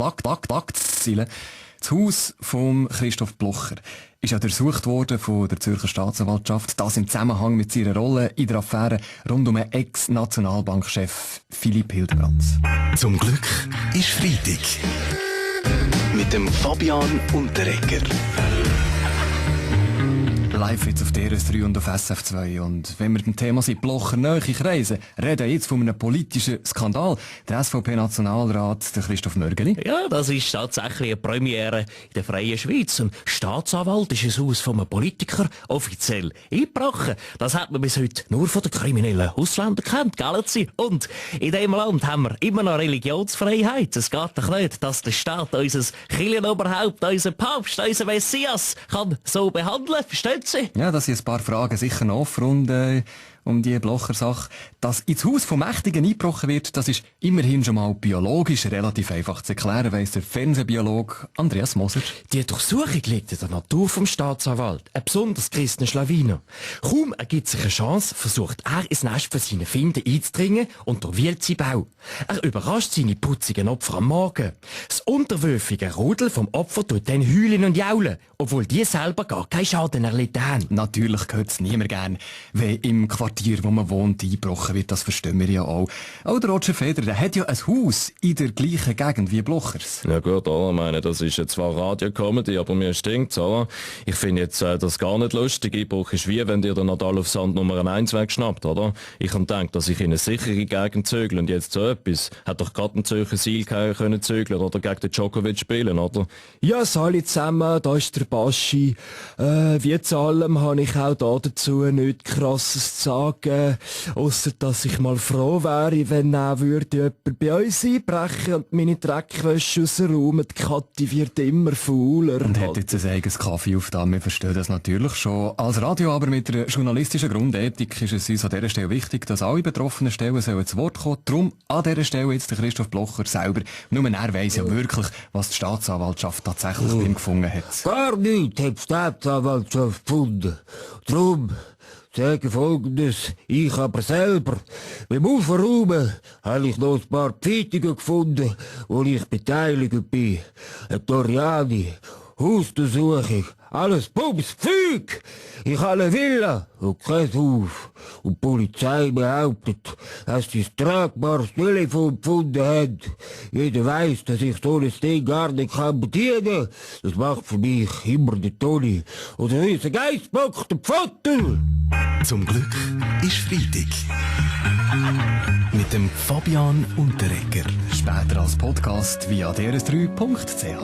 Schlagzeilen. Das Haus von Christoph Blocher ist ja durchsucht worden von der Zürcher Staatsanwaltschaft. Das im Zusammenhang mit seiner Rolle in der Affäre rund um den Ex-Nationalbankchef Philipp Hildebrand. Zum Glück ist Freitag. Mit dem Fabian Unterreger. Live jetzt auf DRS3 und auf SF2. Und wenn wir dem Thema sind, Blocher nahe Kreise, reden jetzt von einem politischen Skandal. Der SVP-Nationalrat, der Christoph Mörgeli. Ja, das ist tatsächlich eine Premiere in der freien Schweiz. Ein Staatsanwalt ist ein Haus von einem Politiker offiziell eingebrochen. Das hat man bis heute nur von den kriminellen Ausländern gekannt, gell? Und in diesem Land haben wir immer noch Religionsfreiheit. Es geht doch nicht, dass der Staat unser Kirchenoberhaupt, unser Papst, unser Messias kann so behandeln. Versteht Sie? Ja, das sind ein paar Fragen sicher noch offen um die Blocher-Sache. Dass ins Haus von Mächtigen eingebrochen wird, das ist immerhin schon mal biologisch relativ einfach zu erklären, weiss der Fernsehbiologe Andreas Moser. Die Durchsuchung liegt in der Natur vom Staatsanwalt, ein besonders christlicher Schlawiner. Kaum ergibt sich eine Chance, versucht er ins Nest von seinen Finden einzudringen und durchwühlt sie Bau. Er überrascht seine putzigen Opfer am Morgen. Das unterwürfige Rudel vom Opfer tut dann heulen und jaulen, obwohl die selber gar keinen Schaden erlitten haben. Natürlich gehört es niemand gern, wenn im Quartier, wo man wohnt, eingebrochen wird. Das verstehen wir ja auch. Auch der Roger Federer, der hat ja ein Haus in der gleichen Gegend wie Blochers. Ja gut, ich meine, das ist jetzt zwar Radio-Comedy, aber mir stinkt's, oder? Ich finde jetzt das gar nicht lustig. Einbruch ist wie, wenn dir der Nadal auf Sand Nummer 1 wegschnappt, oder? Ich habe gedacht, dass ich in eine sichere Gegend zögle und jetzt so etwas. Hat doch gerade ein Zürcher Sieg können zögeln oder gegen den Djokovic spielen, oder? Ja, alle zusammen, da ist der Baschi. Wie zu allem habe ich auch da dazu nichts Krasses zu sagen. Ausser, dass ich mal froh wäre, wenn würde jemand bei uns einbrechen und meine Dreckwäsche rausräumen. Die Kathi wird immer fauler. Und hat jetzt ein eigenes Kaffee auf da. Wir verstehen das natürlich schon. Als Radio aber mit einer journalistischen Grundethik ist es uns an dieser Stelle wichtig, dass alle betroffenen Stellen zu Wort kommen. Darum an dieser Stelle jetzt der Christoph Blocher selber. Nur er weiss ja wirklich, was die Staatsanwaltschaft tatsächlich bei ihm gefunden hat. Gar nichts hat die Staatsanwaltschaft gefunden. Drum sage Folgendes, ich aber selber, beim Aufräumen habe ich noch ein paar Pfeitungen gefunden, wo ich beteiligt bin. Eine Toriani, Hausdurchsuchung, alles Bums, Füg! Ich habe eine Villa und kein Haus. Und die Polizei behauptet, dass sie ein tragbares Telefon gefunden haben. Jeder weiss, dass ich so ein Ding gar nicht bedienen kann. Das macht für mich immer der Toni. Oder unser Geistbock, der Pfotel! Zum Glück ist Freitag. Mit dem Fabian Unterreger. Später als Podcast via drs3.ch.